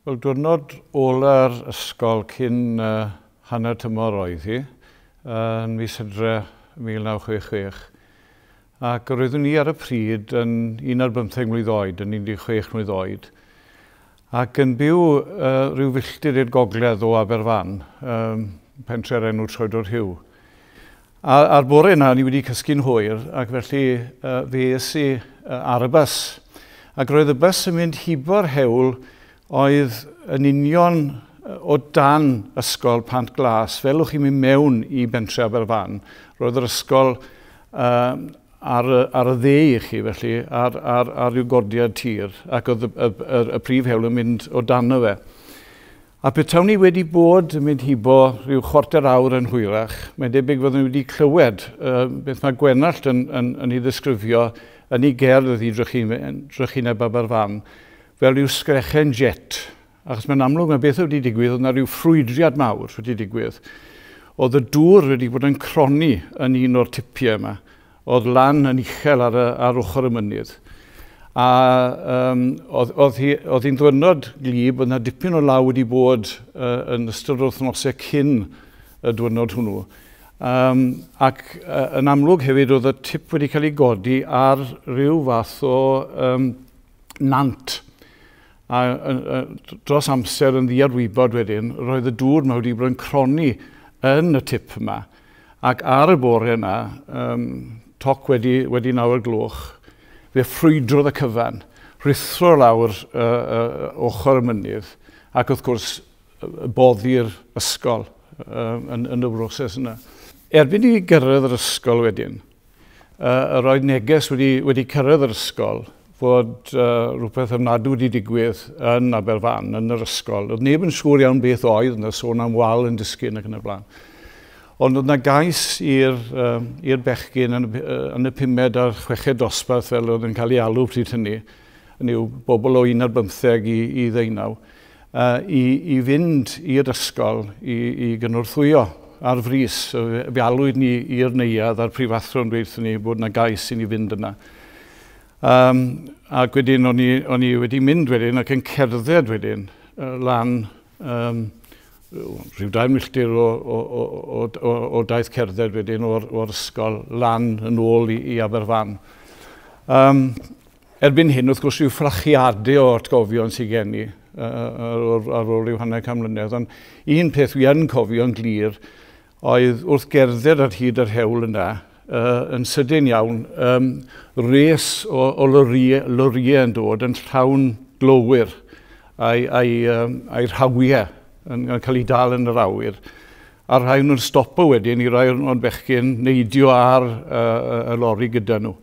Wel, diwrnod ola'r ysgol cyn hanner tymor oedd hi, yn mis Hydre 1966. Ac roeddwn i ar y pryd yn 15 mlwydd oed, yn 16 mlwydd oed, ac yn byw rhyw filltir i'r gogledd o Aberfan, pentre'r enw Troedwr Rhiw. A, a'r bore yna, ni wedi cysgu'n hwyr, ac felly fe es i ar y bws. Ac roedd y bws yn mynd hibo'r hewl oedd yn union o dan ysgol Pant Glas, fel o'ch chi'n mynd mewn i bentre Aberfan, roedd yr ysgol ar y dde i chi, felly, ar ryw godiad tir, ac oedd y prif hewl yn mynd o dan o fe. A petawn ni wedi bod yn mynd hibo rhyw chwarter awr yn hwyrach, mae'n debyg fyddwn ni wedi clywed beth mae Gwenallt yn ei ddisgrifio yn ei gerdd i Drychineb Aberfan, fel rhyw sgrechen jet. Achos mae'n amlwg mae beth wedi digwydd, oedd yna rhyw ffrwydriad mawr wedi digwydd. Oedd y dŵr wedi bod yn cronni yn un o'r tipiau yma. Oedd lan yn uchel ar ochr y mynydd. A oedd hi'n ddwyrnod glib, oedd yna dipyn o law wedi bod yn ystod yr wythnosau cyn y diwrnod hwnnw. Ac yn amlwg hefyd oedd y tip wedi cael ei godi ar rhyw fath o nant. A dros amser yn ddiarwybod wedyn, roedd y dŵr yma wedi bod yn cronni yn y tip yma. Ac ar y bore yna, toc wedi 9 o'r gloch, fe ffrwydrodd y cyfan, rhuthro lawr ochr y mynydd, ac wrth gwrs boddi'r ysgol yn y broses yna. Erbyn i gyrraedd yr ysgol wedyn, yr oedd neges wedi cyrraedd yr ysgol fod rhywbeth ofnadwy wedi digwydd yn Aberfan, yn yr ysgol. Oedd neb yn siŵr iawn beth oedd, yna sôn am wal yn disgyn ac yn y blaen. Ond oedd yna gais i'r bechgyn yn y 5ed a'r 6ed dosbarth, fel oedd yn cael ei alw pryd hynny, yn yw bobl o 11 i 19, i fynd i'r ysgol i gynorthwyo ar frys. Fe alwyd ni i'r neuadd a'r prifathro'n dweud wrthon ni bod yna gais i ni fynd yna. Ac wedyn o'n i wedi mynd wedyn ac yn cerdded wedyn lan rhyw 2 milltir o daith cerdded wedyn o'r ysgol lan yn ôl i Aberfan. Erbyn hyn, wrth gwrs, rhyw fflachiadau o atgofion sydd gen i ar ôl rhyw 50 mlynedd. Ond un peth dwi yn cofio'n glir oedd wrth gerdded ar hyd yr hewl yna, yn sydyn iawn, res o loriau yn dod yn llawn glowyr a'i rhawiau yn cael ei dal yn yr awyr. A rhai nhw'n stopo wedyn i rai o'n bechgyn neidio ar y lori gyda nhw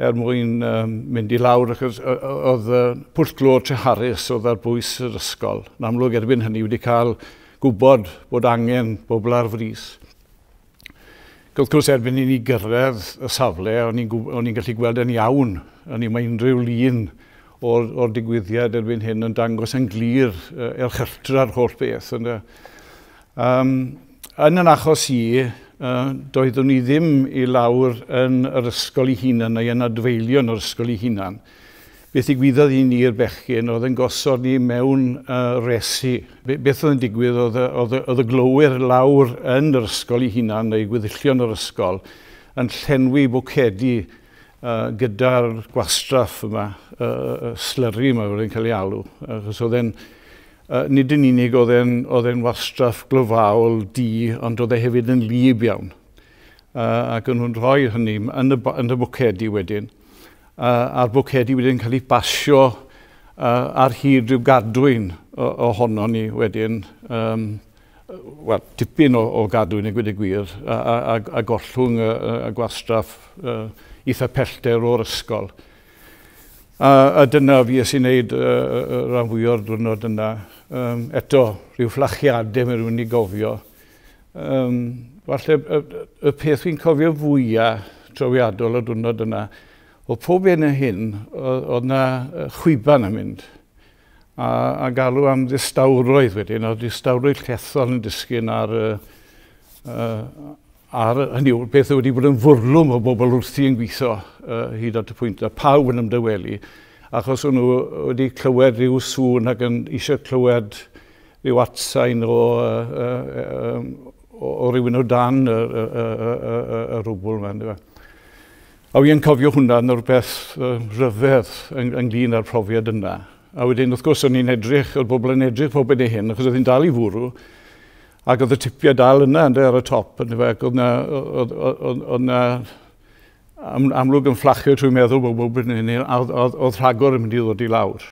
er mwyn mynd i lawr, achos oedd pwll glo Treharris oedd ar bwys yr ysgol. Yn amlwg erbyn hynny wedi cael gwybod bod angen bobl ar frys. Wrth gwrs, erbyn i ni gyrraedd y safle, o'n i'n gallu gweld yn iawn. O'n i'n mae unrhyw lun o'r digwyddiad erbyn hyn yn dangos yn glir erchylltra'r holl beth. Yn yn achos i, doeddwn i ddim i lawr yn yr ysgol ei hunan neu yn adfeilio yn yr ysgol ei hunan. Beth ddigwyddodd i ni'r bechgyn oedd yn gosod ni mewn resi. Beth oedd yn digwydd oedd y glowyr lawr yn yr ysgol ei hunan neu gweddillion yr ysgol yn llenwi bwcedi gyda'r gwastraff yma, slurry yma wedi'n cael ei alw. Achos oedd e'n, nid yn unig oedd e'n wastraff glofaol du, ond oedd e hefyd yn lib iawn. Ac o'n nhw'n rhoi hynny yn y bwcedi wedyn. A'r bwcedi wedyn cael ei basio ar hyd rhyw gadwyn ohono ni wedyn, wel, dipyn o gadwyn i gweud y gwir, a gollwng y gwastraff eitha pellter o'r ysgol. A dyna fi es i wneud y rhan fwy o'r diwrnod yna. Eto, rhyw fflachiadau mae rhywun i gofio. Falle y peth fi'n cofio fwyaf trawiadol y diwrnod yna, oedd pob un o hyn, oedd yna chwiban yn mynd. A galw am ddistawrwydd wedyn, oedd distawrwydd llethol yn disgyn ar hynny yw, beth wedi bod yn fwrlwm o bobl wrthi yn gweithio hyd at y pwynt, a pawb yn ymdawelu. achos o'n nhw wedi clywed rhyw sŵn ac yn eisiau clywed rhyw atsain o rywun o dan y rwbl yma. Yndyfe. A wi yn cofio hwnna yn rhywbeth rhyfedd ynglyn â'r profiad yna. A wedyn, wrth gwrs, o'n i'n edrych, oedd bobl yn edrych pob yn ei hyn, achos oedd hi'n dal i fwrw, ac oedd y tipiau dal yna ynde, ar y top, yndyfe, ac oedd na amlwg yn fflachio trwy meddwl bod bob yn hyn, a oedd rhagor yn mynd i ddod i lawr.